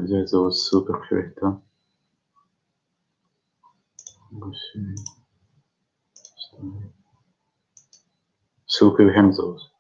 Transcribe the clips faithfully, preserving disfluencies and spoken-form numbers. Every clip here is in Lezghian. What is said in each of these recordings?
Зе завод ссылка хъивегьда. Ссылка вегьензаваз.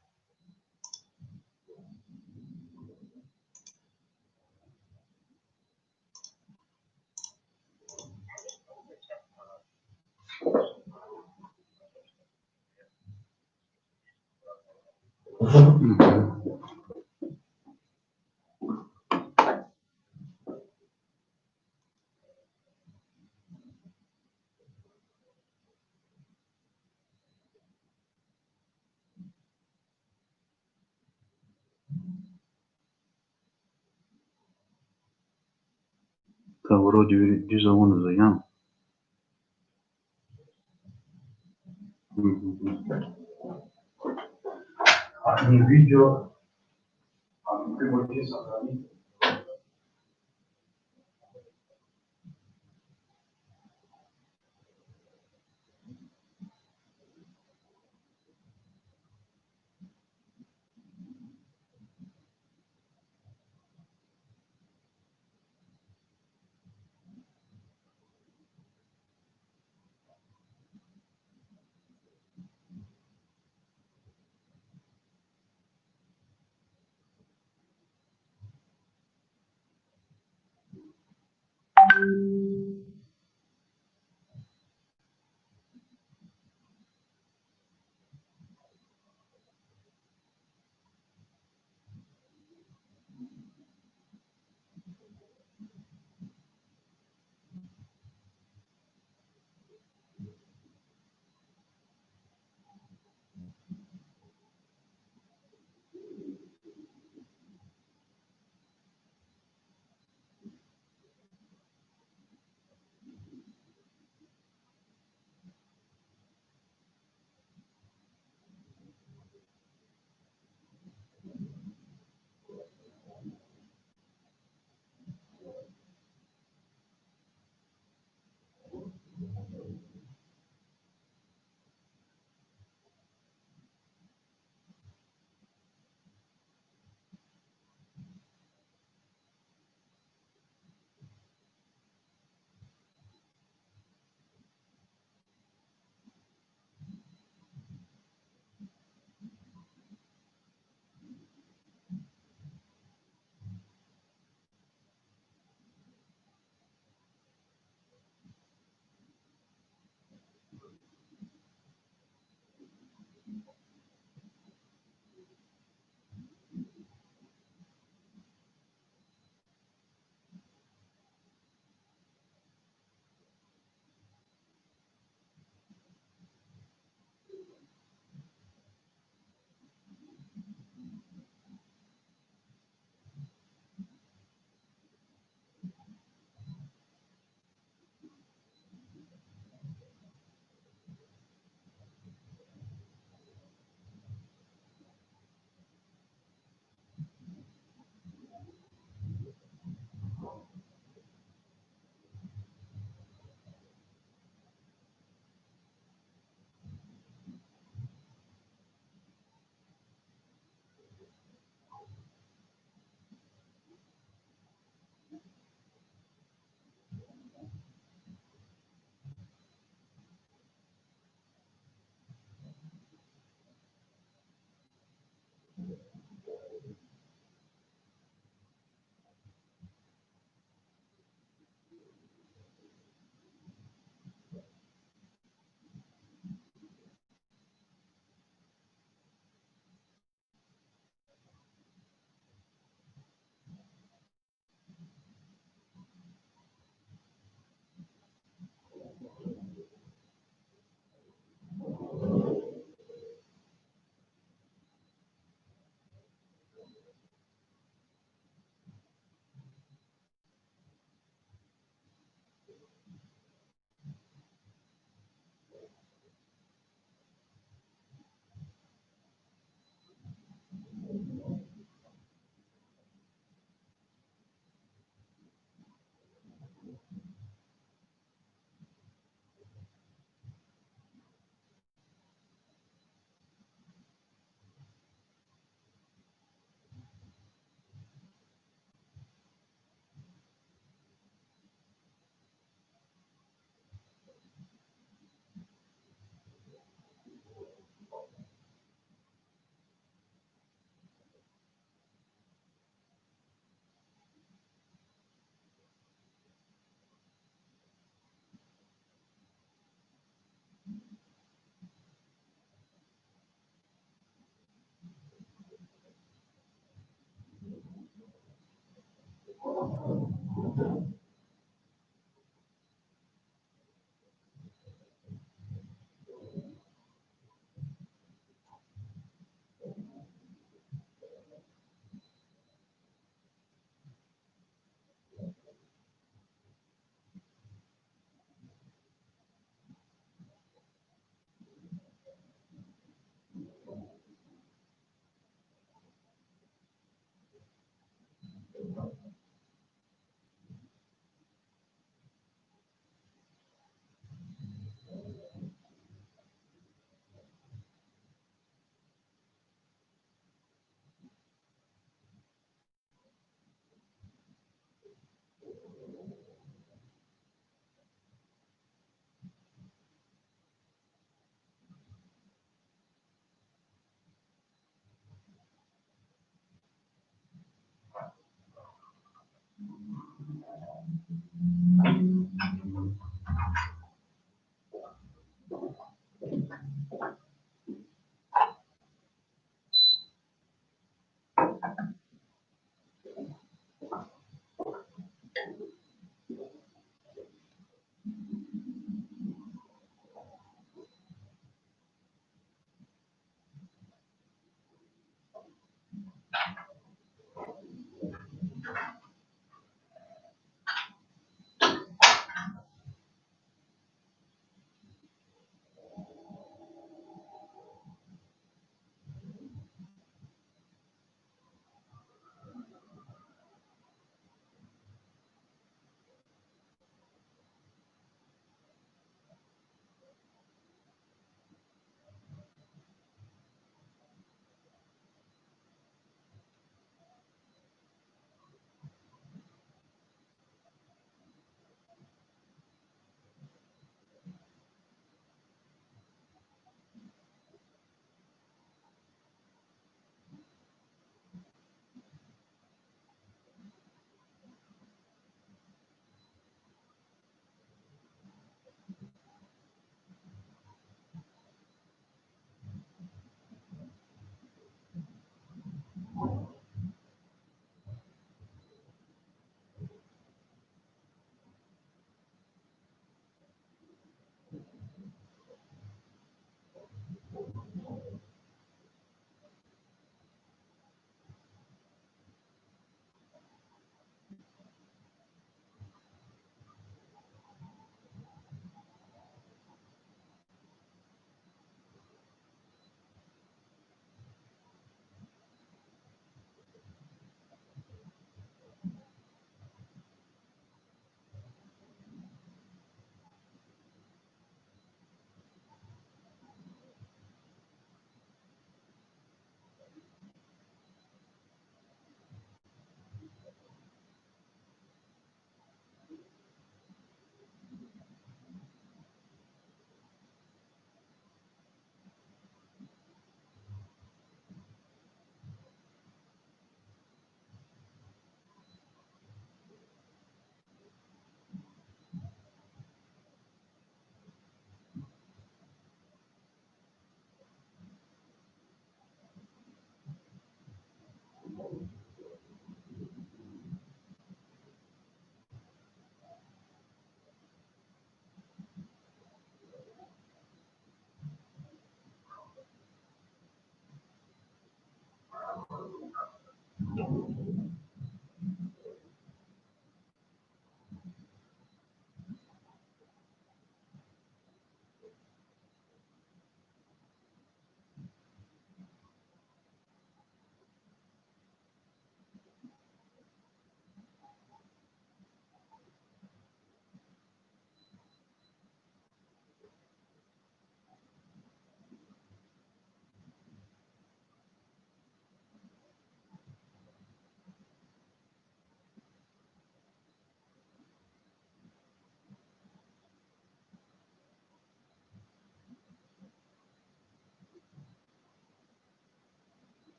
Та вроде вири дуьз авуна за, я. Мгм. Видео.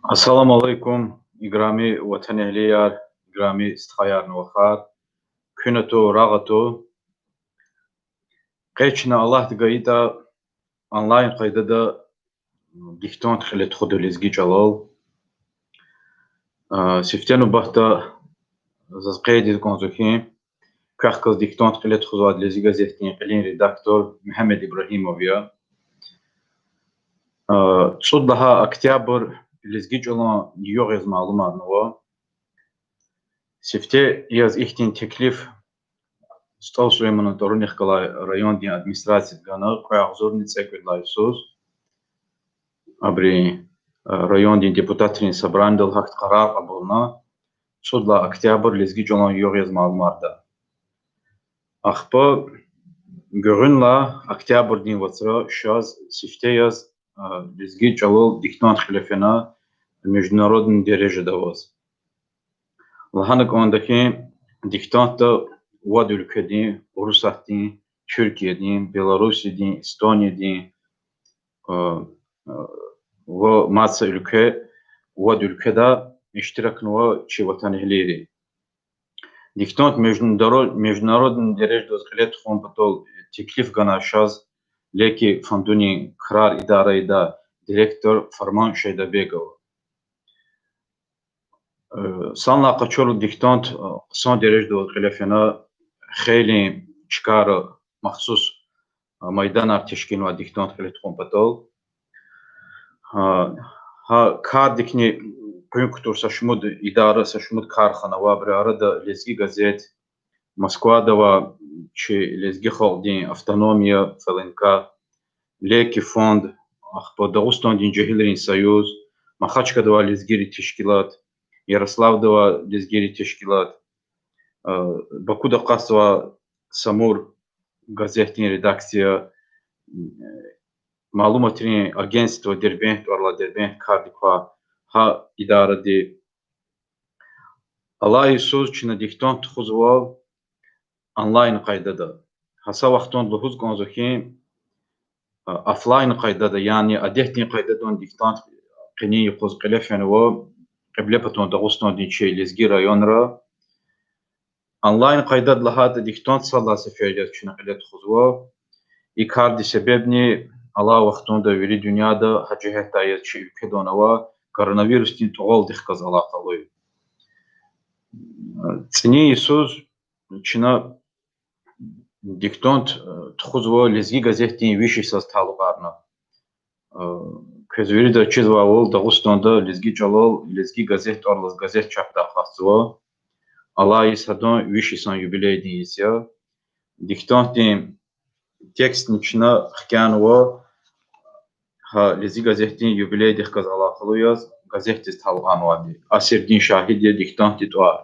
Ассаламу алейкум, играми ватанэгьлияр, играми стхаярни вахар. Куьн ату, рагъ ату. Къе чна, Аллагьди гайитӀа, онлайн къайдада диктант кьиле тухуда лезги чӀалал. А, сифте нубатда заз къейдиз кӀанзава хьи, квехъ галаз диктант кьиле тухузвайди Лезги газетдин кьилин редактор Мегьамед Ибрагьимов я. А, цӀуд лагьай октябрь лезги чӀалан югъ яз малумарнава. Сифте яз ихьтин теклиф СтӀал Сулейманан тӀварунихъ галай райондин администрацияди гана кьве агъзурни цӀекӀуьд лагьай йисуз. Абурун, а, райондин депутатрин собранидал гьахьтин къарар кьабулна, цӀуд лагьай октябрь лезги чӀалан югъ яз малумарда. Ахпа гуьгъуьнлай октябрдин вацра шаз сифте яз, а, лезги чӀалал диктант кьиле фена международный дережада аваз. Лагьана кӀанда хьи, диктантда вад уьлкведин: Урусатдин, Туьркиядин, Белоруссиядин, Эстониядин, а, а, ва мад са уьлкве, вад уьлкведа иштиракнава чи ватанэгьлийри. Диктант международ-, международный дережада аваз кьиле тухун патал теклиф гана шаз Леки фондунин крар идарадай директор Фарман Шайдабегова. Э, санлай къачурла диктант, э, хъсан дережада аваз кьиле фена, хейлин чкайра махсус, э, майданар тешкилнавай диктант кьиле тухун патал. Гьа, гьа кардикни къуьн кутур са шумуд идара, са шумуд кархана ава, абурун арада Лезги газет, Москвада авай чи лезги халкьдин автономия, Ф Л Н К, Леки фонд, ахпа Дагъустандин жегьилрин союз, Махачкъалада авай лезгийрин тешкилат, Ярославда авай лезгийрин тешкилат, а, Бакуда акъатзавай Самур газетдин редакция, малуматрин агентство Дербент тӀвар алай, Дербент кардик квай гьа идаради. Алай йисуз чна диктант тухузва онлайн къайдада. Гьа са вахтунда лугьуз кӀанзава хьи, а, офлайн къайдада, яни адетдин къайдада диктант къенин юкъуз кьиле фенва Кьиблепатан Дагъустандин чи лезги районра. Онлайн къайдада лагьайтӀа, диктант сад лагьай сеферда чна кьиле тухузва. И кардин себебни алай вахтунда вири дуьньяда, гьа жигьетдай яз чи уьлкведани ава, коронавирусдин тӀугъвалдихъ галаз алакъалу я. ЦӀинин йисуз чна диктант, э, тухузва Лезги газетдин виш йисаз талукьарна. Э, квез виридаз чизвайвал, Дагъустанда лезги чӀалал Лезги газет тӀвар алаз газет чапдай акъатзава. Алай йис гьадан виш йисан юбилейдин йис я. Диктантдин текстни чна хкянава гьа Лезги газетдин юбилейдихъ галаз алакъалу яз, газетдиз талукьарнавайди. Асирдин шагьид я диктантдин тӀвар.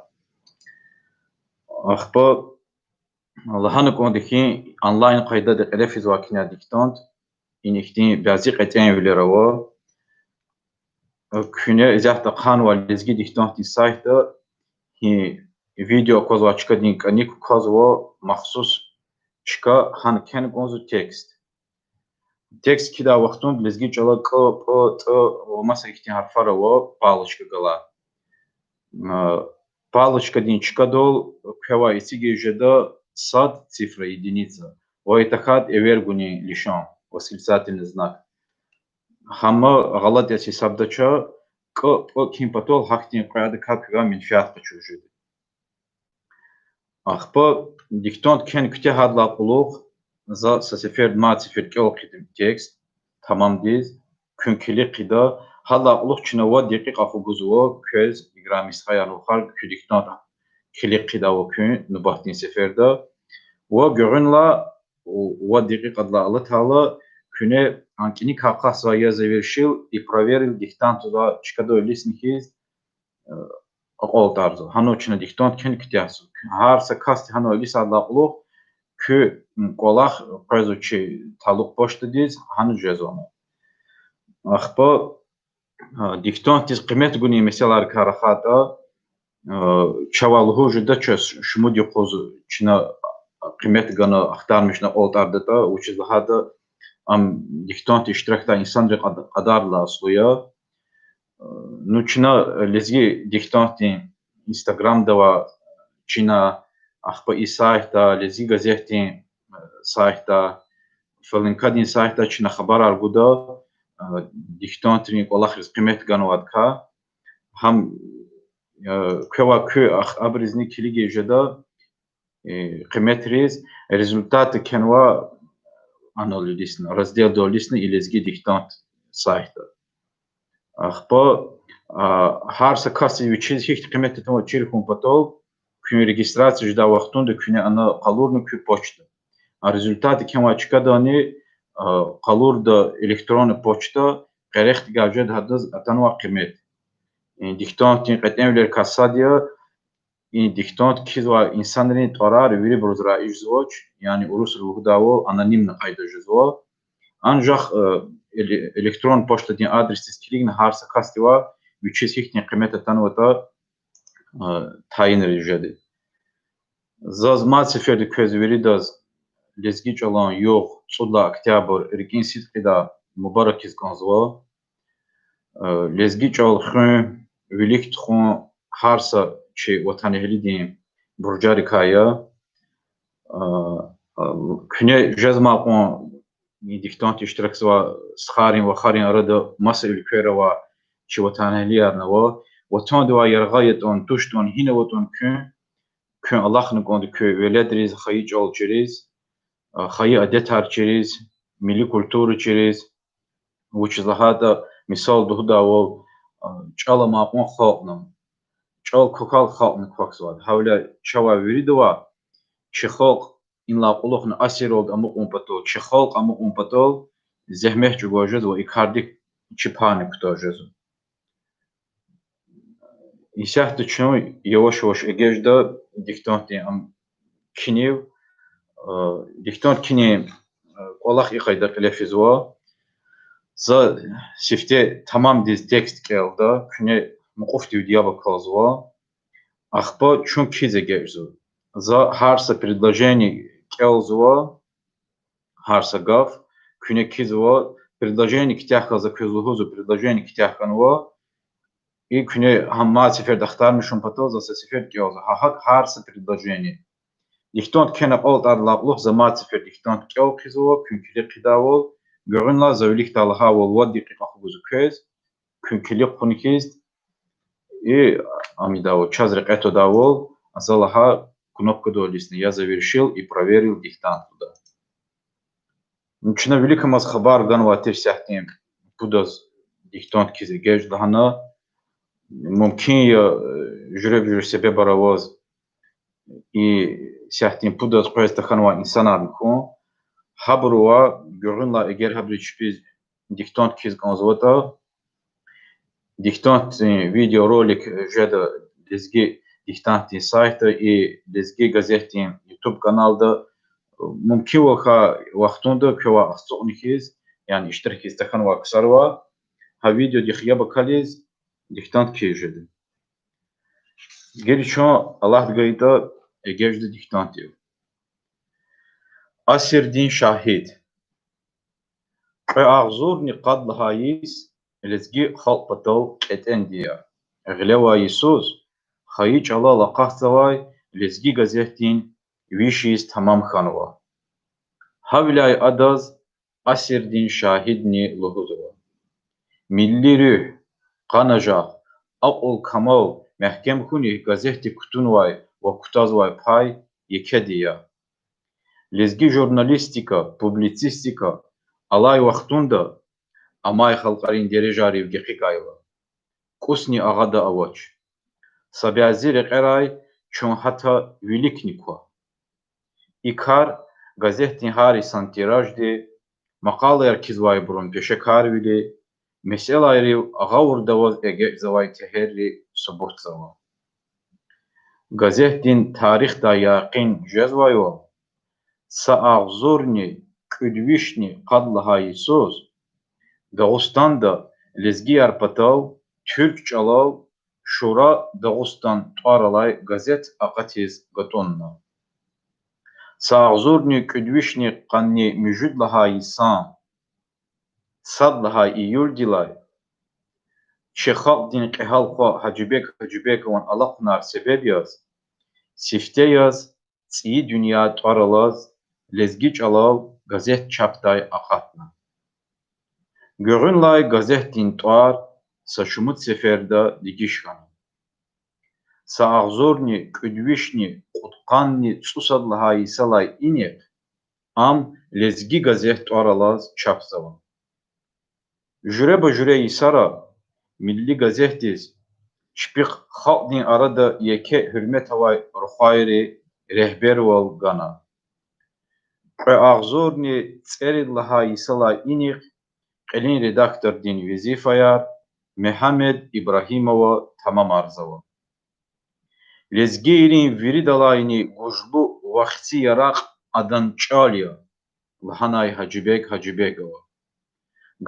Ахпа лагьана кӀанда хьи, онлайн къайдада кьиле физвай куьне диктант, инихдин бязи кьетӀенвилер ава. Куьне исятда ахъанвай Лезги диктантдин сайтда гьи видео аквазвай чкадин кӀаник квазва махсус чка, гьана кхьена кӀанзава текст. Текст кхьидай вахтунда лезги чӀала кӀ, пӀ, тӀ ва маса ихьтин гьарфар ава палочка галай. Палочкадин чкадал квевай эцигиз жеда сад, цифра, единица, ва я тахьайтӀа эвер гунин лишан, восклицательный знак. Гьам гъалатӀ яз гьисабдача, кӀ, пӀ кхьин патал гьахьтин кьве адакай квевай менфят къачуз жеда. Ахпа диктант кхьена куьтягьайдалай кьулухъ за са сеферда мад сефер кӀел хъийида текст тамамдиз, куьн килиг хъийида. Гьадалай кьулухъ чна вад декьикьа хгузва квез, играми стхаяр-вахар, куь диктант килиг хъийидайвал куьн нубатдин сеферда. Ва гуьгъуьнлай вад декьикьадилай алатайла куьне а кӀаникай акъатзавай «Я завершил и проверил» диктант галай чкадал илисна хьиз, э, акьалтӀарзава. Гьанал чна диктант кхьин куьтягьзава. Гьар са касди гьанал илисайдалай кьулухъ куь кӀвалах къвезва чи талукь почтадиз, гьана жезвани. Ахпа диктантдиз къимет гунин месэлайрикай рахайтӀа, чавай лугьуз жеда, чаз шумуд юкъуз чна къимет гана, ахтармишна акьалтӀардатӀа, вучиз лагьайтӀа ам диктантда иштиракдай инсанрин кьад-, кьадардилай аслу я. Ну, чна лезги диктантдин Instagram-да ва чна ахпа и сайтда, Лезги газетдин сайтда, ФЛНК-дин сайтда чна хабарар гуда, диктантрин кӀвалахриз къимет ганвайдакай. Гьам квевай куь ахтарбурузни килигиз жеда къиметриз, результатди кхьенва анал илисна, разделдал илисна и Лезги диктант сайтда. Ахпа гьар са касдиз вичиз гьихьтин къимет атанватӀа чир хьун патал, куьн регистрация жедай вахтунда куьне ана къалурна куь почта. А результатди кхьенвай чкадални къалурда электронный почта, къерехдикай жеда гьадаз атанвай къимет. Диктантдин кьетӀенвилерикай сад я, и диктант кхьизвай инсанрин тӀварар вирибуруз раиж жезвач, яни урусри лугьудайвал анонимный къайда жезва. Анжах электронный почтадин адресдиз килигна гьар са касдивай вичиз гьихьтин къимет атанватӀа тайинриз жеда. Заз мад сеферда квез виридаз лезги чӀалан югъ, цӀуд лагьай октябрь, рикӀин сидкьидай мубаракиз кӀанзава. Лезги чӀал хуьн, вилик тухун гьар са чи ватанэгьлидин буржарикай я. Куьне жезмай кьван диктантда иштиракзавай стхайрин, вахарин арада маса уьлквейра авай чи ватанэгьлиярни ава. Ватандивай яргъа ятӀани, туштӀани, гьина аватӀани куьн, куьн алахъна кӀанда куь веледриз хайи чӀал чириз, хайи адетар чириз, милли культура чириз. Вучиз лагьайтӀа, мисал лугьудайвал, чӀал амай кьван халкь я, чӀал квахьайла халкьни квахьзавайди. Гьавиляй чавай виридавай чи халкь инлай кьулухъни асирралди амукьун патал, чи халкь амукьун патал зегьмет чӀугваз жезва, и кардик чи пайни кутаз жезва. Исятда чун яваш-яваш эгечӀда диктантдин ам кхьинив. Диктант кхьинин кӀвалах и къайдада кьиле физва. За сифте тамамдиз текст кӀелда, куьне мукьуфдивди яб акалзава. Ахпа чун кхьиз эгечӀзава. За гьар са предложение кӀелзава, гьар са гаф куьне кхьизва, предложение куьтягь хьайила за квез лугьузва, предложение куьтягь хьанва, и куьне гьам мад сеферда ахтармишун патал за са сефер кӀелзава. Гьа гьакӀ гьар са предложение. Диктант кхьена акьалтӀайдалай кьулухъ за мад сефер диктант кӀел хъийизва, куьн килиг хъийидайвал, гуьгъуьнлай за виликдай лагьайвал вад декьикьа хгузва квез, куьн килиг хъувуна хьиз, и ам ийидайвал, чаз рекье твадайвал, за лагьай кнопкадал илисна: я завершил и проверил диктант лугьуда. Ну, чна виликамаз хабар ганвай тир исятдин пудаз диктант кхьиз эгечӀда лагьана. Мумкин я, жуьреба-жуьре себебар аваз, и исятдин пудаз къвез тахьанвай инсанарни хьун. Гьабурувай гуьгъуьнлай эгер гьабуруз чпиз диктант кхьиз кӀанзаватӀа, диктантдин видеоролик жеда Лезги диктантдин сайтда и Лезги газетдин YouTube каналда. Мумкинвал хьайи вахтунда квевай ацукьна хьиз, яни иштиракиз тахьанвай ксаривай гьа видеодихъ яб акализ диктант кхьиз жеда. Гила чун, Аллагьди гайитӀа, эгечӀда диктантдив. Асирдин шагьид. Кьве агъзурни къад лагьай йис лезги халкь патал кьетӀенди я. Гъилевай йисуз хайи чӀалал акъатзавай Лезги газетдин виш йис тамам хьанва. Гьавиляй адаз асирдин шагьидни лугьузва. Милли руьгь, къанажагъ, акьул-камал мягькем хьунихъ газетдик кутунвай ва кутазвай пай екеди я. Лезги журналистика, публицистика алай вахтунда амай халкьарин дережайрив гекъигайла, кӀусни агъада авач. Са бязи рекьерай чун гьатта виликни ква. И кар газетдин гьар йисан тиражди, макъалаяр кхьизвайбурун пешекарвили, месэлайрив гъавурда аваз эгечӀзавай тегьерри субутзава. Газетдин тарихдай якъин жезвайвал, са агъзурни кӀуьд вишни къад лагьай йисуз Дагъустанда лезгияр патал туьрк чӀалал Шура Дагъустан тӀвар алай газет акъатиз гатӀунна. Са агъзурни кӀуьд вишни къанни муьжуьд лагьай йисан сад лагьай июлдилай чи халкьдин кьегьал хва Гьажибег Гьажибегован алахъунар себеб яз, сифте яз ЦӀийи дуьнья тӀвар алаз лезги чӀалал газет чапдай акъатна. Гуьгъуьнлай газетдин тӀвар са шумуд сеферда дегиш хьана. Са агъзурни кӀуьд вишни кьудкъанни цӀусад лагьай йисалай инихъ ам Лезги газет тӀвар алаз чапзава. Жуьреба-жуьре йисара Милли газетдиз чпихъ халкьдин арада еке гьуьрмет авай рухвайри регьбервал гана. Кьве агъзурни цӀерид лагьай йисалай инихъ кьилин редактордин везифаяр Мегьамед Ибрагьимова тамамарзава. Лезгийрин виридалайни гужлу ва хци яракь адан чӀал я, лагьанай Гьажибег Гьажибегова.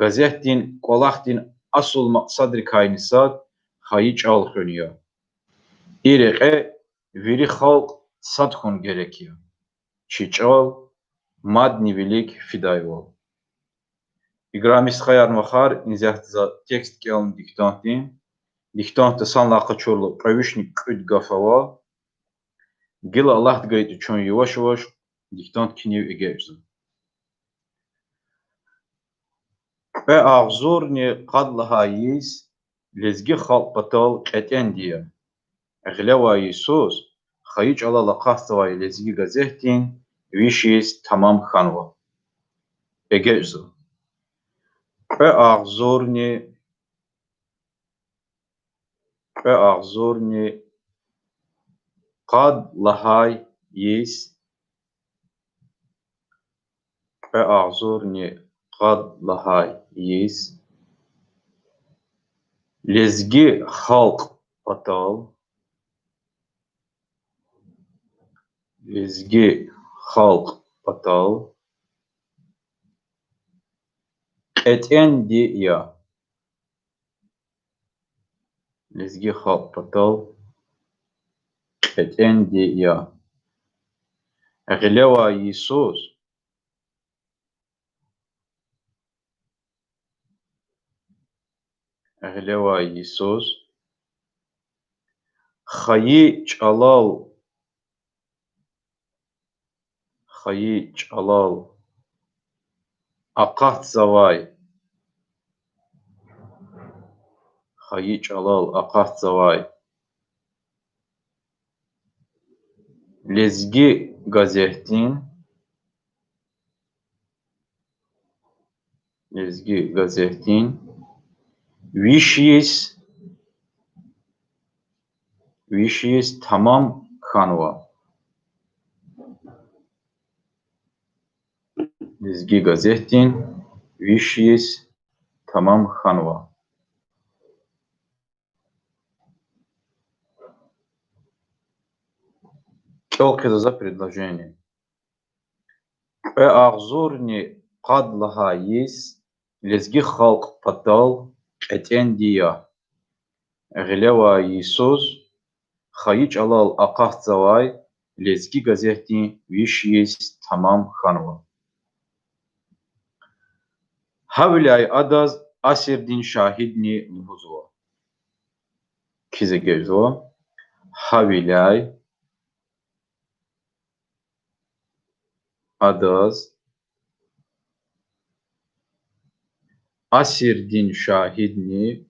Газетдин кӀвалахдин асул макьсадрикайни сад хайи чӀал хуьн я. И рекье вири халкь сад хьун герек я, чи чӀал мадни вилик фидайвал. Играми стхаярни вахар, инзят за текст кӀелна диктантдин. Диктантда санлай къачурла кьве вишни кӀуьд гаф ава. Гила Аллагьди гайитӀа чун яваш-яваш диктант кхьинив эгечӀзава. Кьве агъзурни къад лагьай йис лезги халкь патал кьетӀенди я. Гъилевай йисуз хайи чӀалал акъатзавай Лезги газетдин виш йис тамам хьанва. ЭгечӀзава. Кьве агъзурни, кьве агъзурни къад лагьай йис, кьве агъзурни къад лагьай йис лезги халкь патал, лезги халкь патал кьетӀенди я. Лезги халкь патал кьетӀенди я. Гъилевай йисуз, гъилевай йисуз хайи чӀалал, хайи чӀалал акъатзавай, хайи чӀалал акъатзавай Лезги газетдин, Лезги газетдин виш йис, виш йис тамам хьанва. Лезги газетдин виш йис тамам хьанва. КӀел хъийизва за предложение. Кьве агъзурни къад лагьай йис лезги халкь патал кьетӀенди я. Гъилевай йисуз хайи чӀалал акъатзавай Лезги газетдин виш йис тамам хьанва. Гьавиляй адаз асирдин шагьидни лугьузва. Кхьиз эгечӀзава. Гьавиляй адаз асирдин шагьидни,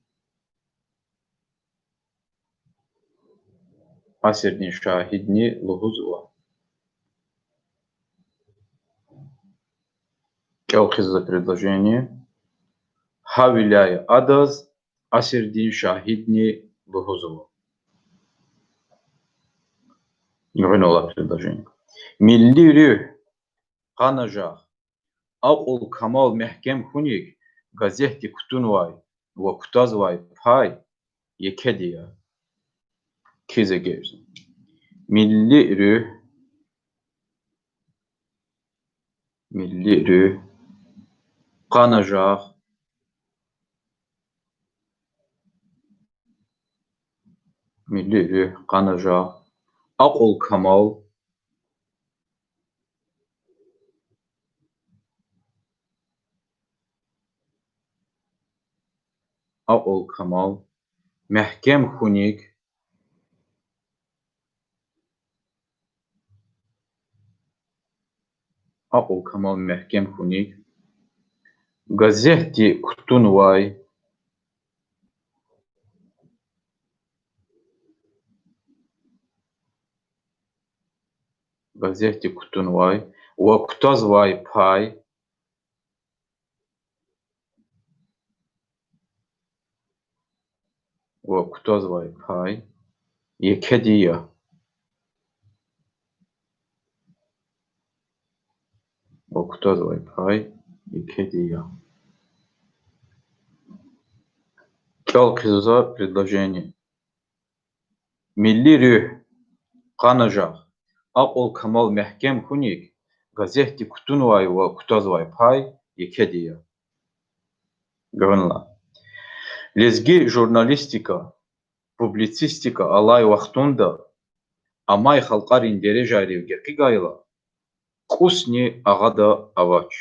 асирдин шагьидни лугьузва. КӀел хъийизва предложение. Гьавиляй адаз асирдин шагьидни лугьузва. Гуьгъуьнлай предложение. Милли руьгь, къанажагъ, акьул-камал мягькем хьуник газетди кутунвай ва кутазвай пай екеди я. Кхьиз эгечӀзава. Милли руьгь, милли руьгь, къанажагъ, милли руьгь, къанажагъ, акьул-камал, акьул-камал, мягькем хьуник, акьул-камал, мягькем хьуник, газетди кутунвай, газетди кутунвай ва кутазвай пай, ва кутазвай пай екеди я. Ва кутазвай пай екеди я. КӀел хъийизва предложение. Милли руьгь, къанажагъ, акьул-камал, мягькем хьуник, газетди кутунвай ва кутазвай пай екеди я. Гуьгъуьнлай. Лезги журналистика, публицистика алай вахтунда амай халкьарин дережайрив гекъигайла, кӀусни агъада авач.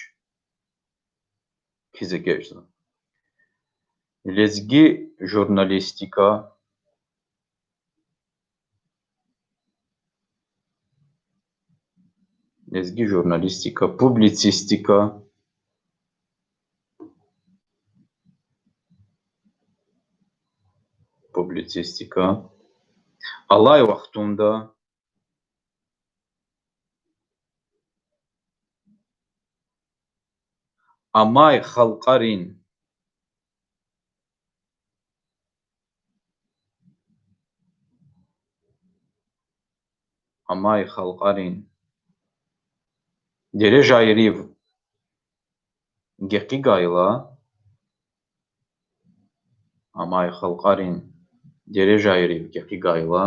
Хьиз эгечӀзава. Лезги журналистика, лезги журналистика, публицистика, публицистика алай вахтунда амай халкьарин, амай халкьарин дережайрив гекъигайла, амай халкьарин дережайрив гекъигайла,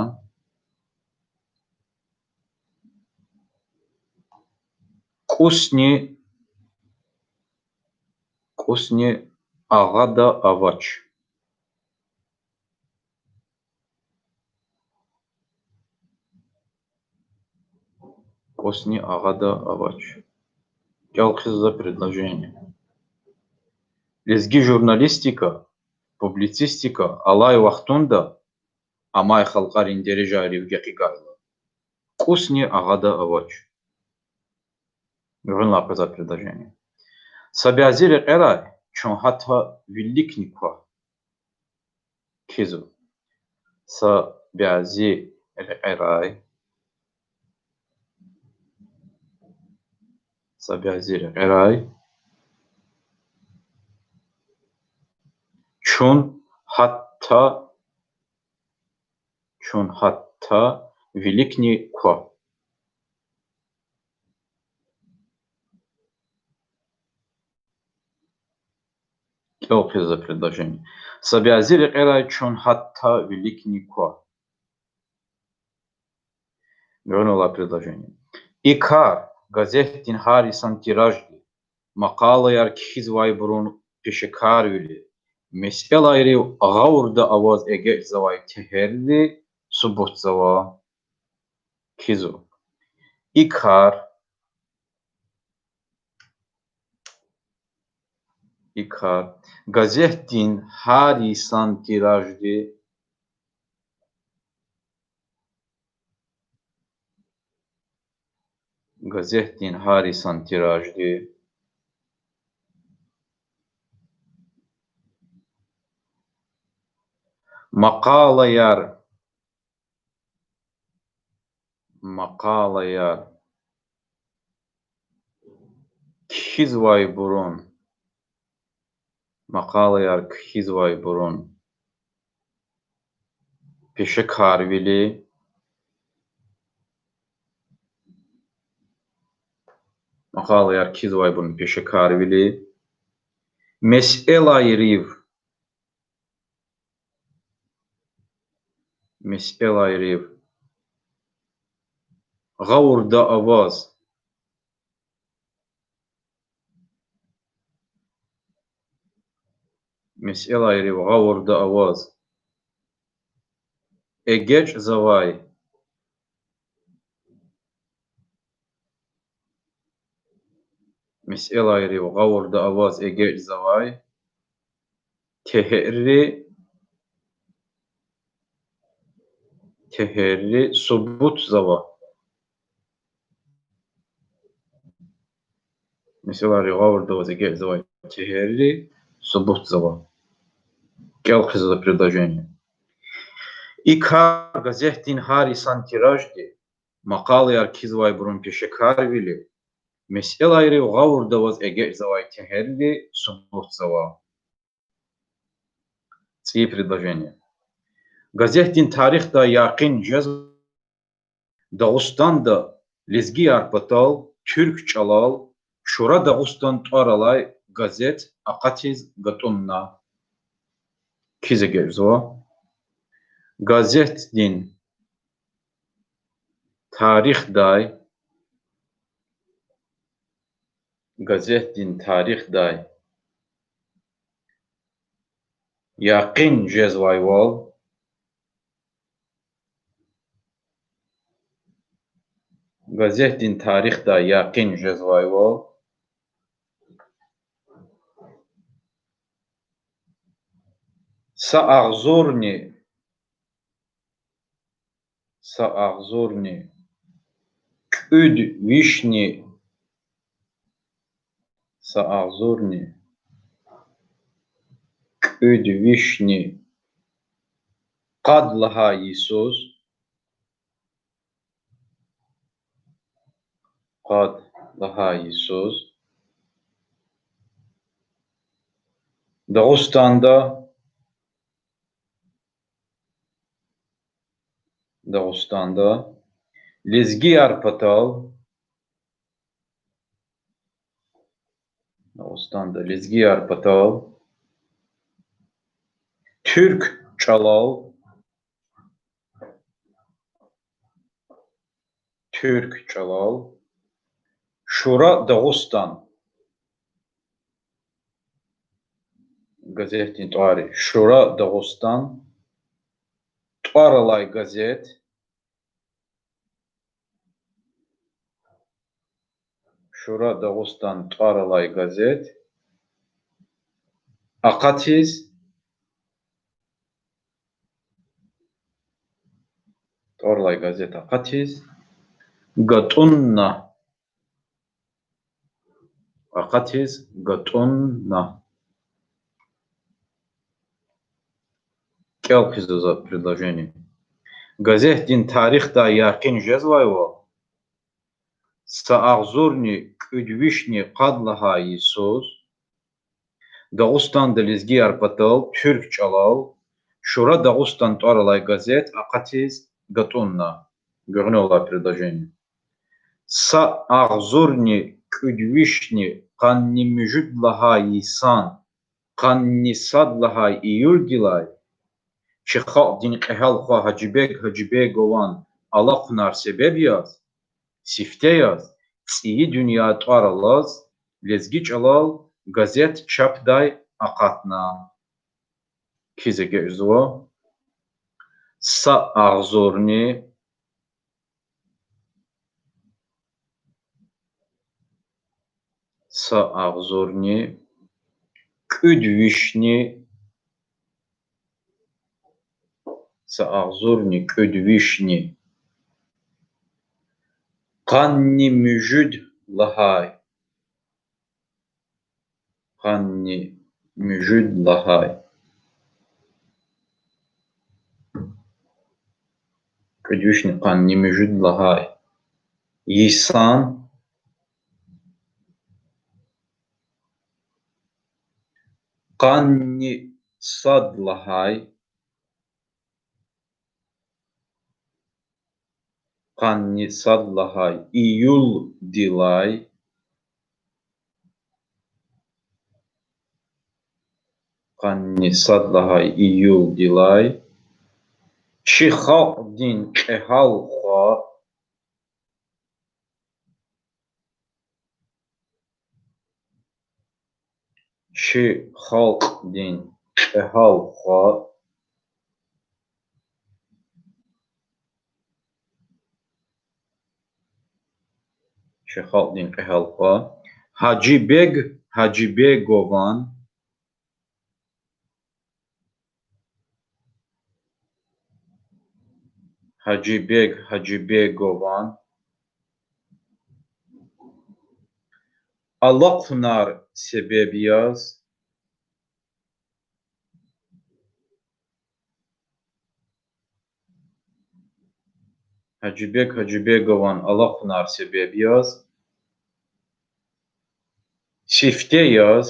кӀусни, кӀусни агъада авач. КӀусни агъада авач. КӀел хъийизва предложение. Лезги журналистика, публицистика алай вахтунда амай халкьарин дережайрив гекъигайла, кӀусни агъада авач. Гуьгъуьнлай къвезвай предложение. Са бязи рекьерай чун гьатта виликни ква. Хьиз. Са бязи рекьерай, са бязи рекьерай чун гьатта, чун гьатта виликни ква. КӀел хъийизва предложение. Са бязи рекьерай чун гьатта виликни ква. Гуьгъуьнлай предложение. И кар газетдин гьар йисан тиражди, макъалаяр кхьизвайбурун пешекарвили, месэлайрив гъавурда аваз эгечӀзавай тегьерли субутзава. Хьиз. И кар, и кар газетдин гьар йисан тиражди, газетдин гьар йисан тиражди, макъалаяр, макъалаяр кхьизвайбурун, макъалаяр кхьизвайбурун пешекарвили, макъалаяр кхьизвайбурун пешекарвили, месэлайрив, месэлайрив Гъавурда аваз. Месэлайрив гъавурда аваз эгечӀзавай. Месэлайрив гъавурда аваз эгечӀзавай тегьерри, тегьерри субутзава. Месэлайрив гъавурда аваз эгечӀзавай тегьерри субутзава. КӀел хъийизва предложение. И кар газетдин гьар йисан тиражди, макъалаяр кхьизвайбурун пешекарвили, месэлайрив гъавурда аваз эгечӀзавай тегьерри субутзава. ЦӀийи предложение. Газетдин тарихдай якъин жез Дагъустанда лезгияр патал туьрк чӀалал Шура Дагъустан тӀвар алай газет акъатиз гатӀунна. Кхьиз эгечӀзава. Газетдин тарихдай, газетдин тарихдай якъин жезвайвал, газетдин тарихдай якъин жезвайвал, са агъзурни, са агъзурни кӀуьд вишни, са агъзурни кӀуьд вишни къад лагьай йисуз, къад лагьай йисуз Дагъустанда, Дагъустанда лезгияр патал, Дагъустанда лезгияр патал туьрк чӀалал, туьрк чӀалал Шура Дагъустан газетдин тӀвари, Шура Дагъустан тӀвар алай газет, Шура Дагъустан тӀвар алай газет акъатиз, тӀвар алай газет акъатиз гатӀунна. Акъатиз гатӀунна. КӀел хъийизва за предложение. Газетдин тарихдай якъин жезвайвал, са агъзурни кӀуьд вишни къад лагьай йисуз Дагъустанда лезгияр патал туьрк чӀалал Шура Дагъустан тӀвар алай газет акъатиз гатӀунна. Гуьгъуьнай предложение. Са агъзурни кӀуьд вишни къанни муьжуьд лагьай йисан къанни сад лагьай июлдилай чи халкьдин кьегьал хва Гьажибег Гьажибегован алахъунар себеб яз, сифте яз, ЦӀийи дуьнья тӀвар алаз лезги чӀалал газет чапдай акъатна. Кхьиз эгечӀзава. Са агъзурни, са агъзурни кӀуьд вишни, са агъзурни кӀуьд вишни къанни муьжуьд лагьай, къанни муьжуьд лагьай, кӀуьд вишни къанни муьжуьд лагьай йисан къанни сад лагьай, къанни сад лагьай июлдилай, къанни сад лагьай июлдилай чи халкьдин кьегьал хва, Чи халкьдин кьегьал хва, чи халкьдин кьегьал хва Гьажибег Гьажибегован, Гьажибег Гьажибегован алахъунар себеб яз, Гьажибег Гьажибегован алахъунар себеб яз, сифте яз,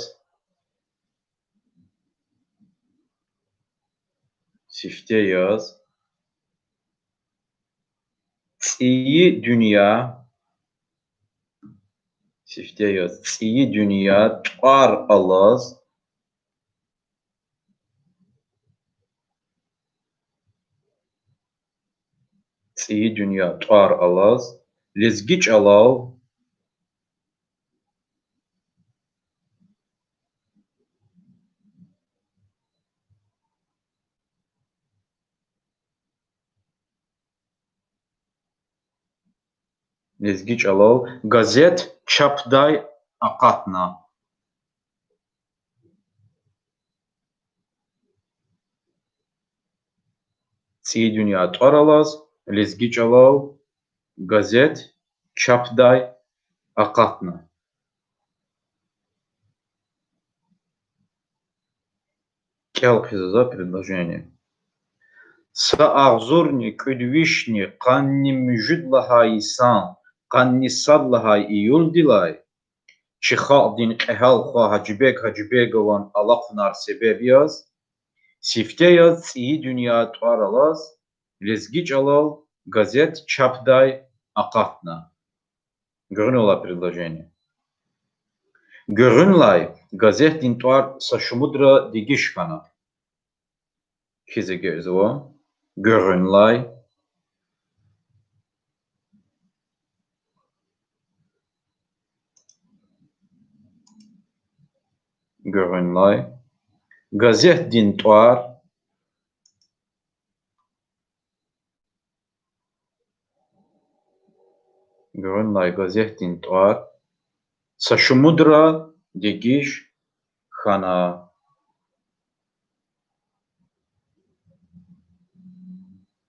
сифте яз, цӀийи дуьнья, сифте яз, цӀийи дуьнья тӀвар алаз, цӀийи дуьнья тӀвар алаз, лезги чӀалал, лезги чӀалал газет чапдай акъатна. ЦӀийи дуьнья тӀвар алаз, лезги чӀалал газет чапдай акъатна. КӀел хъийизва за предложение. Са агъзурни кӀуьд вишни къанни муьжуьд лагьай йисан къанни сад лагьай июлдилай чи халкьдин кьегьал хва Гьажибег Гьажибегован алахъунар себеб яз, сифте яз цӀийи дуьнья тӀвар алаз, лезги чӀалал газет чапдай акъатна. Гуьгъуьнлай предложение. Гуьгъуьнлай газетдин тӀвар са шумудра дегиш хьана. Хьиз эгечӀзава. Гуьгъуьнлай. Гуьгъуьнлай газетдин тӀвар. Гуьгъуьнлай газетдин тӀвар са шумудра дегиш хьана.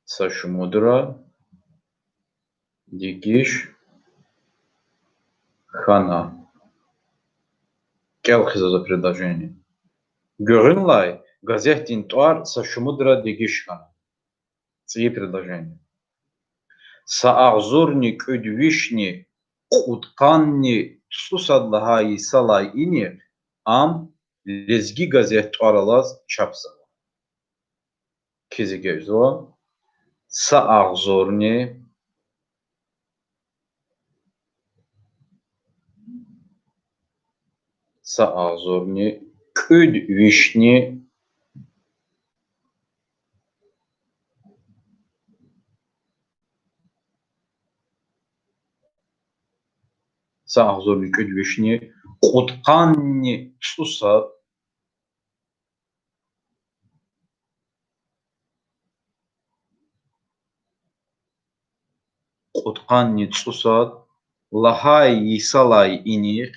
Са шумудра дегиш хьана. КӀел хъийизва за предложение. Гуьгъуьнлай газетдин тӀвар са шумудра дегиш хьана. ЦӀийи предложение. Са агъзурни кӀуьд вишни кьудкъанни цӀусад лагьай йисалай инихъ ам Лезги газет тӀвар алаз чапзава. Хьиз эгечӀзава: са агъзурни, са агъзурни кӀуьд вишни, са агъзурни кӀуьд вишни кьудкъанни цӀусад, кьудкъанни цӀусад лагьай йисалай инихъ,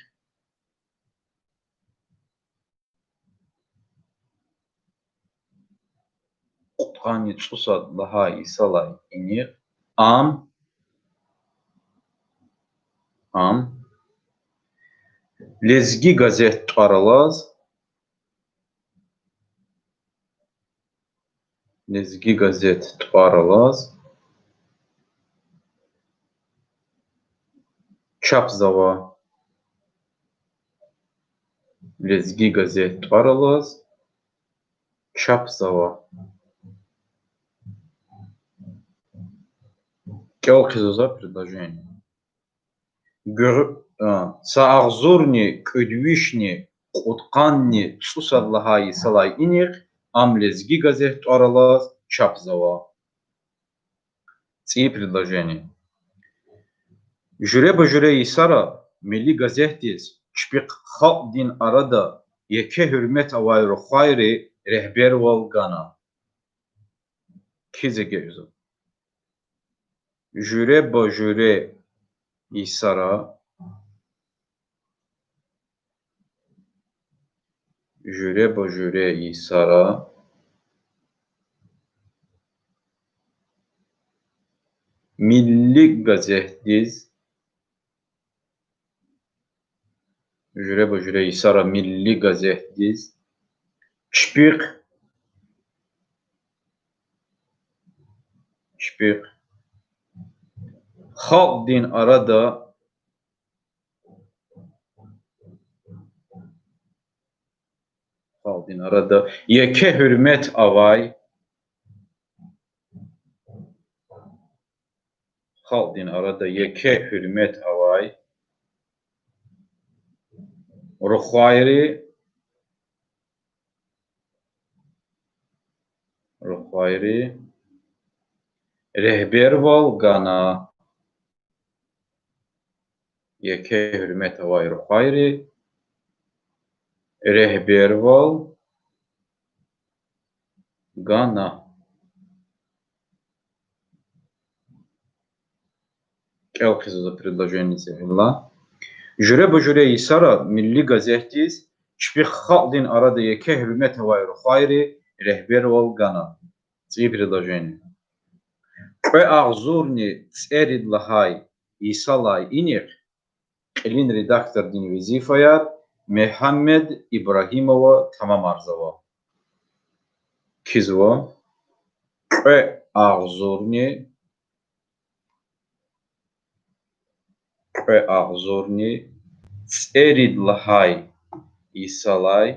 кьудкъанни цӀусад лагьай йисалай инихъ ам, ам Лезги газет тӀвар алаз, Лезги газет тӀвар алаз чапзава. Лезги газет тӀвар алаз чапзава. КӀел хъийизва за предложение. Гуьгъ-, а, са агъзурни кӀуьд вишни кьудкъанни цӀусад лагьай йисалай инихъ ам Лезги газет тӀвар алаз чапзава. ЦӀийи предложение. Жуьреба-жуьре йисара Милли газетдиз чпихъ халкьдин арада еке гьуьрмет авай рухвайри регьбервал гана. Кхьиз эгечӀзава. Жуьреба-жуьре йисара, жуьреба-жуьре йисара Милли газетдиз, жуьреба-жуьре йисара Милли газетдиз чпихъ, чпихъ халкьдин арада, халкьдин арада еке гьуьрмет авай, халкьдин арада еке гьуьрмет авай рухвайри, рухвайри регьбервал гана. Еке гьуьрмет авай рухвайри регьбервал гана. КӀел хъийизва предложение цӀийи кьилелай. Жуьреба-жуьре йисара Милли газетдиз чпихъ халкьдин арада еке гьуьрмет авай рухвайри регьбервал гана. ЦӀийи предложение. Кьве агъзурни цӀерид лагьай йисалай инихъ кьилин редактордин везифаяр Мегьамед Ибрагьимова тамамарзава. Кхьизва. Кьве агъзурни, кьве агъзурни цӀерид лагьай йисалай,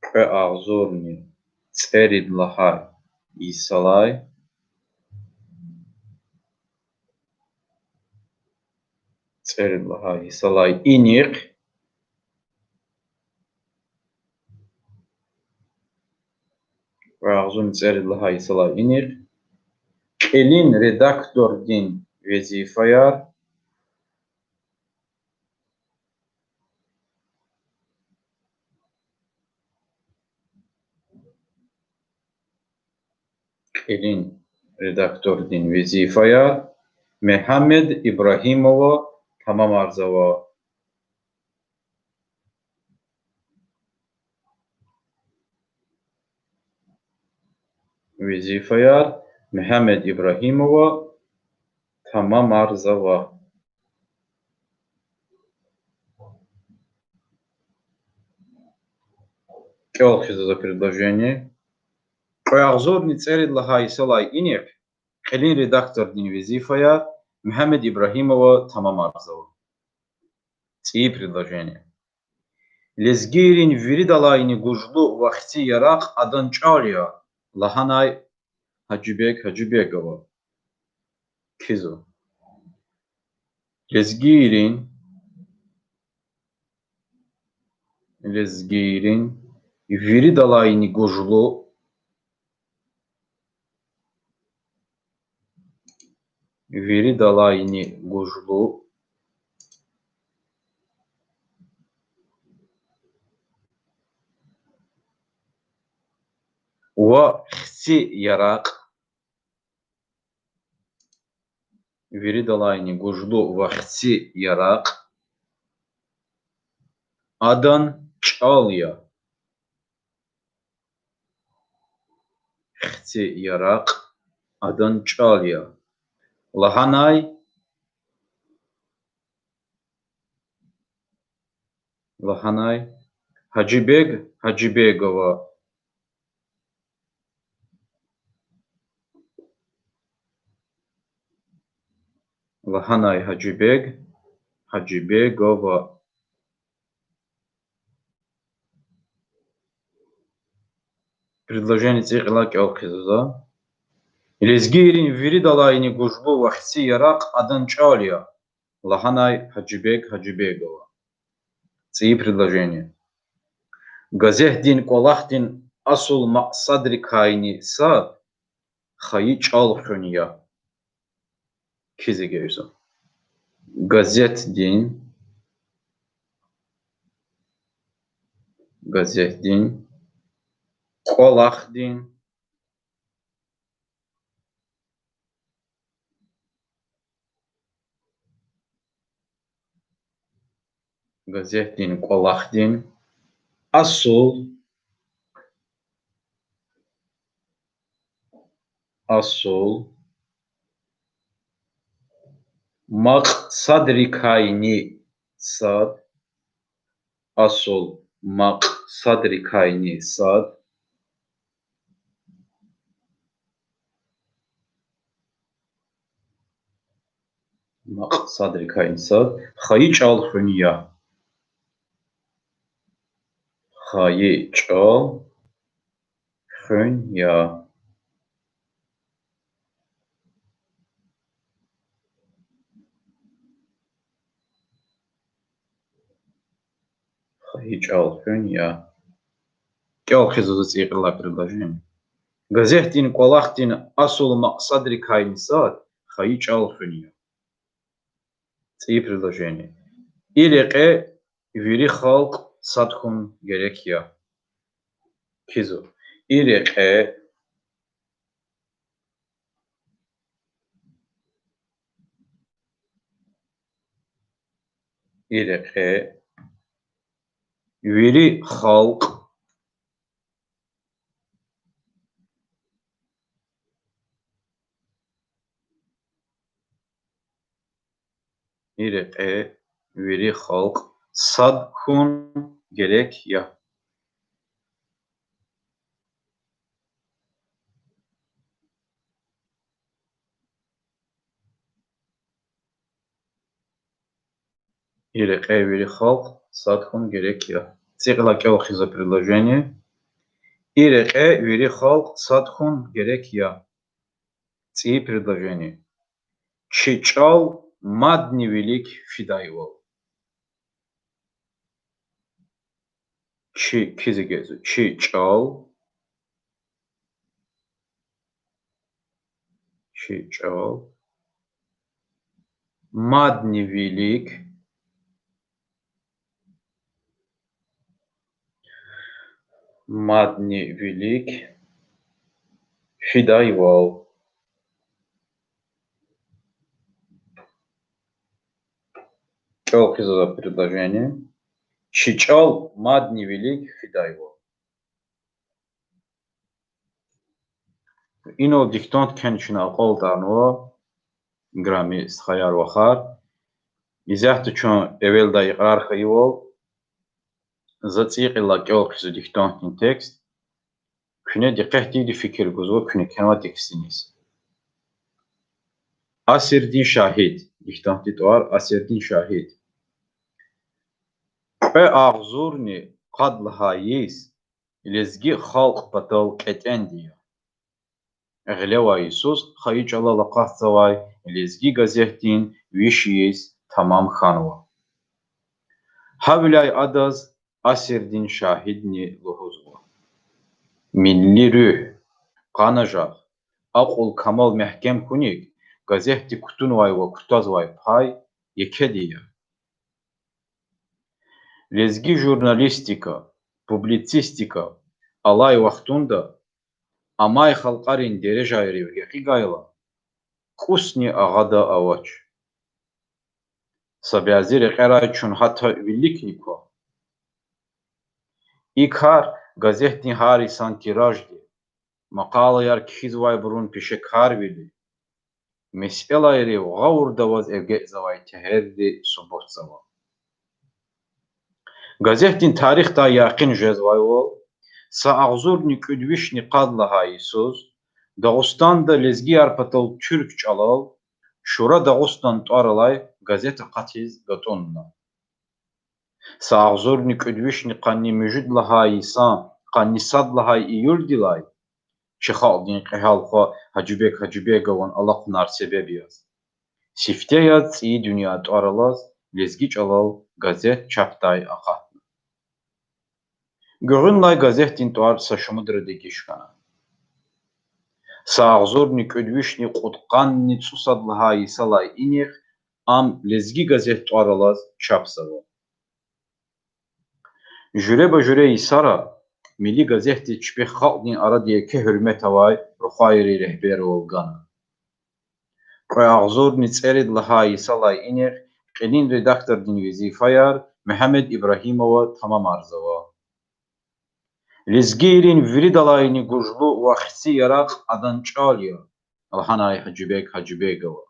кьве агъзурни цӀерид лагьай йисалай, цӀерид лагьай йисалай инихъ, кьве агъзурни цӀерид лагьай йисалай инихъ кьилин редактордин везифаяр, кьилин редактордин везифаяр Мегьамед Ибрагьимова тамамарзава. Везифаяр Мегьамед Ибрагьимова тамамарзава. КӀел хъийизва за предложение. Кьве агъзурни цӀерид лагьай йисалай инихъ кьилин редактордин везифаяр Мегьамед Ибрагьимова тамамарзава. ЦӀийи предложение. Лезгийрин виридалайни гужлу ва хци яракь адан чӀал я лагьанай Гьажибег Гьажибегова. Кхьизва. Лезгийрин, лезгийрин виридалайни гужлу, виридалайни гужлу ва хци яракь, виридалайни гужлу ва хци яракь адан чӀал я. Хци яракь адан чӀал я лагьанай, лагьанай Гьажибег Гьажибегова. Лагьанай Гьажибег Гьажибегова. Предложение цӀийи кьилелай кӀел хъийизва за. Лезгийрин виридалайни гужлу ва хци яракь адан чӀал я лагьанай Гьажибег Гьажибегова. ЦӀийи предложение. Газетдин кӀвалахдин асул макьсадрикайни сад хайи чӀал хуьн я. Кхьиз эгечӀзава. Газетдин, газетдин кӀвалахдин, газетдин кӀвалахдин асул, асул макьсадрикайни сад, асул макьсадрикайни сад, макьсадрикайни сад хайи чӀал хуьн я. Хайи чӀал хуьн я. Хайи чӀал хуьн я. КӀел хъийизва цӀийи кьилелай предложение. Газетдин кӀвалахдин асул макьсадрикайни сад хайи чӀал хуьн я. ЦӀийи предложение. И рекье вири халкь сад хьун герек я. Кхьизва. И рекье, и рекье вири халкь, и рекье вири халкь сад хьун герек я. И рекье вири халкь сад хьун герек я. ЦӀийи кьилелай кӀел хъийизва предложение. И рекье вири халкь сад хьун герек я. ЦӀийи предложение. Чи чӀал мадни вилик фидайвал. Чи, кхьиз эгечӀзава, чи чӀал, чи чӀал мадни вилик, мадни вилик фидайвал. КӀел хъийизва предложение. Чи чӀал мадни вилик фидайвал. Инал диктант кхьена чна акьалтӀарнава, играми стхаяр-вахар. Исятда чун эвелдай икьрар хьайивал, за цӀийи кьилелай кӀел хъийизва диктантдин текст. Куьне дикъетдивди фикир гузва, куьне кхьенвай текстдиз. Асирдин шагьид. Диктантдин тӀвар Асирдин шагьид. Кьве агъзурни къад лагьай йис лезги халкь патал кьетӀенди я. Гъилевай йисуз хайи чӀалал акъатзавай Лезги газетдин виш йис тамам хьанва. Гьавиляй адаз Асирдин шагьидни лугьузва: милли руьгь, къанажагъ, акьул-камал мягькем хьуник газетди кутунвай ва кутазвай пай екеди я. Лезги журналистика, публицистика алай вахтунда амай халкьарин дережайрив гекъигайла, кӀусни агъада авач. Са бязи рекьерай чун гьатта виликни ква. И кар газетдин гьар йисан тиражди, макъалаяр кхьизвайбурун пешекарвили, месэлайрив гъавурда аваз эгечӀзавай тегьерри субутзава. Газетдин тарихдай яхъин жезвайвал, са агъзурни кӀуьд вишни къад лагьай йисуз Дагъустанда лезгияр патал туьрк чӀалал Шура Дагъустан тӀвар алай газет акъатиз гатӀунна. Са агъзурни кӀуьд вишни къанни муьжуьд лагьай йисан къанни сад лагьай июлдилай, чи халкьдин кьегьал хва Гьажибег Гьажибегован алахъунар себеб яз, сифте яз ЦӀийи дуьнья тӀвар алаз лезги чӀалал газет чапдай акъатна. Гуьгъуьнлай газетдин тӀвар са шумудра дегиш хьана. Са агъзурни кӀуьд вишни кьудкъанни цӀусад лагьай йисалай инихъ ам Лезги газет тӀвар алаз чапзава. Жуьреба-жуьре йисара Милли газетдиз чпи халкьдин арада еке гьуьрмет авай рухвайри регьбервал гана. Кьве агъзурни цӀерид лагьай йисалай инихъ кьилин редактордин везифаяр Мегьамед Ибрагьимова тамамарзава. Лезгийрин виридалайни гужлу ва хци яракь адан чӀал я, лагьанай Гьажибег Гьажибегова.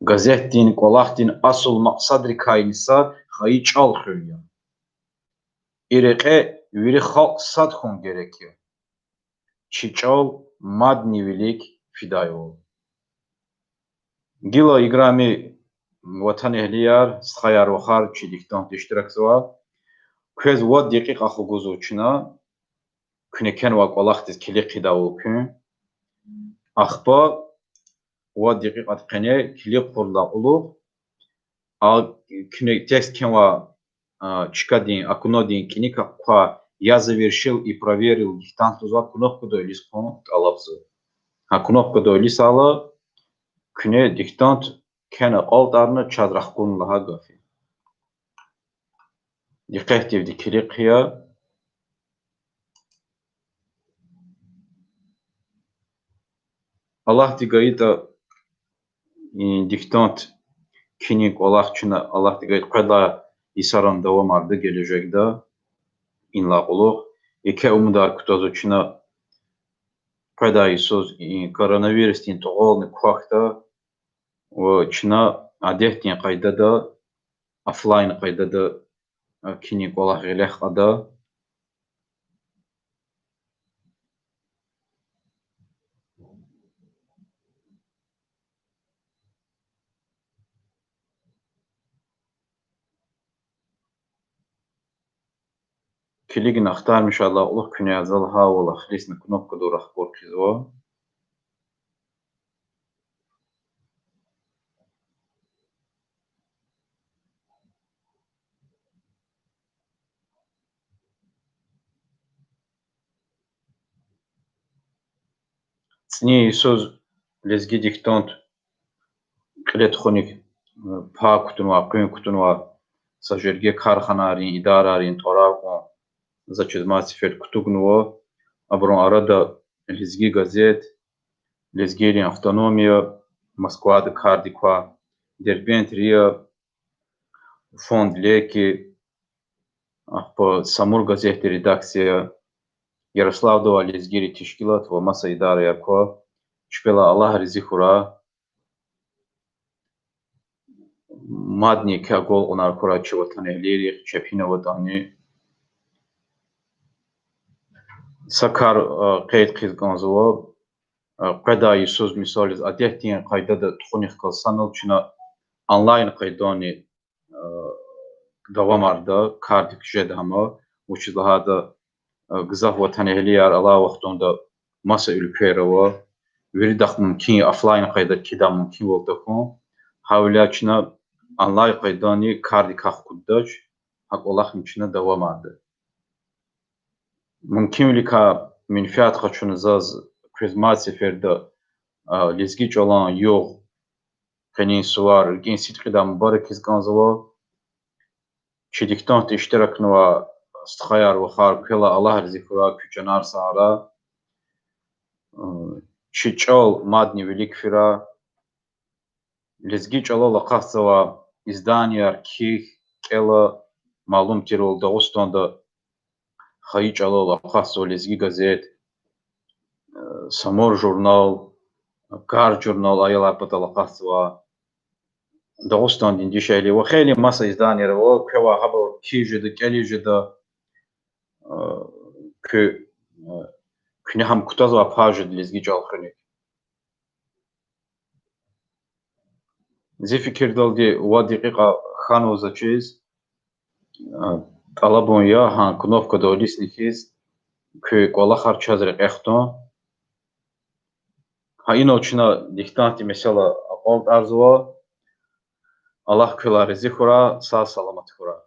Газетдин кӀвалахдин асул макьсадрикайни са хайи чӀал хуьн я. И рекье вири халкь сад хьун герек я. Чи чӀал мадни вилик фидайвал. Гила, играми ватанэгьлияр, стхаяр-вахар, чи диктантда иштиракзавай, квез вад декьикьа хгузва чна, куьне кхьенвай кӀвалахдиз килиг хъийидайвал куьн. Ахпа вад декьикьади къене килиг хъувурдалай кьулухъ, а, куьне текст кхьенвай, а, чкадин, окнодин кӀаник квай «Я завершил и проверил диктант» лугьузвай кнопкадал илисхун тӀалабзава. Гьа кнопкадал илисайла, куьне диктант кхьена акьалтӀарна чаз рахкун лагьай гаф я. Дикъетдивди килиг хъия. Аллагьди гайитӀа, и диктант кхьинин кӀвалах чна, Аллагьди гайитӀа, къведай йисарани давамарда гележегда, инлай кьулухъ. Еке умудар кутазва чна къведай йисуз и коронавирусдин тӀугъвални квахьда ва чна адетдин къайдада, офлайн къайдада, а, кхьинин кӀвалах гъиле кьада. Килигна, ахтармишайдалай кьулухъ куьне за лагьайвал эхлисна кнопкадал рахкур хъийизва. ЦӀинин йисуз лезги диктант кьиле тухуник, э, пай кутунвай, къуьн кутунвай са жерге карханайрин, идарайрин тӀварар кьун, заз чиз мад сеферда кутугнава. Абурун арада Лезги газет, Лезгийрин автономия, Москвада кардик квай, Дербент РИА, фонд Леки, ахпа Самур газетдин редакция, Ярославда авай лезгийрин тешкилат ва маса идараяр ква. Чпелай Аллагь рази хьурай. Мадни еке агалкьунар хьурай чи ватанэгьлийрихъ, чеб гьина аватӀани. Са кар, а, къейд хъийиз кӀанзава. А, къведай йисуз, мисал яз, адетдин къайдада тухуник галаз санал чна онлайн къайдани, а, давамарда кардик жеда гьам, вучиз лагьайтӀа, а, гзаф ватанэгьлияр алай вахтунда маса уьлквейра ава, виридахъ мумкин я офлайн къайдада кхьидай мумкинвал тахьун. Гьавиляй чна онлайн къайдани кардикай хкуддач, гьа кӀвалахни чна давамарда. Мумкинвиликай менфят къачуна заз квез мад сеферда, а, лезги чӀалан югъ, къенин сувар, рикӀин сидкьидай мубаракиз кӀанзава. Чи диктантда иштиракнавай стхаяр-вахар, квелай Аллагь рази хьурай, куь чанар сагърай. Чи чӀал мадни вилик фирай. Лезги чӀалал акъатзавай изданияр кхьихь, кӀела, малум тирвал, Дагъустанда хайи чӀалал акъатзава Лезги газет, Самур журнал, Кард журнал, аялар патал акъатзава. Дагъустандин дишегьли ва хейлин маса изданияр ава, квевай гьабур кхьиз жеда, кӀелиз жеда, куь, куьне гьам кутазвай пай жеда лезги чӀал хуьник. Зи фикирдалди вад декьикьа хьанва заз чиз, а, тӀалабун я гьа кнопкадал илисна хьиз куь кӀвалахар чаз рекье хтун. Гьа инал чна диктантдин месэла акьалтӀарзава. Аллагь квелай рази хьурай, сагъ-саламат хьурай.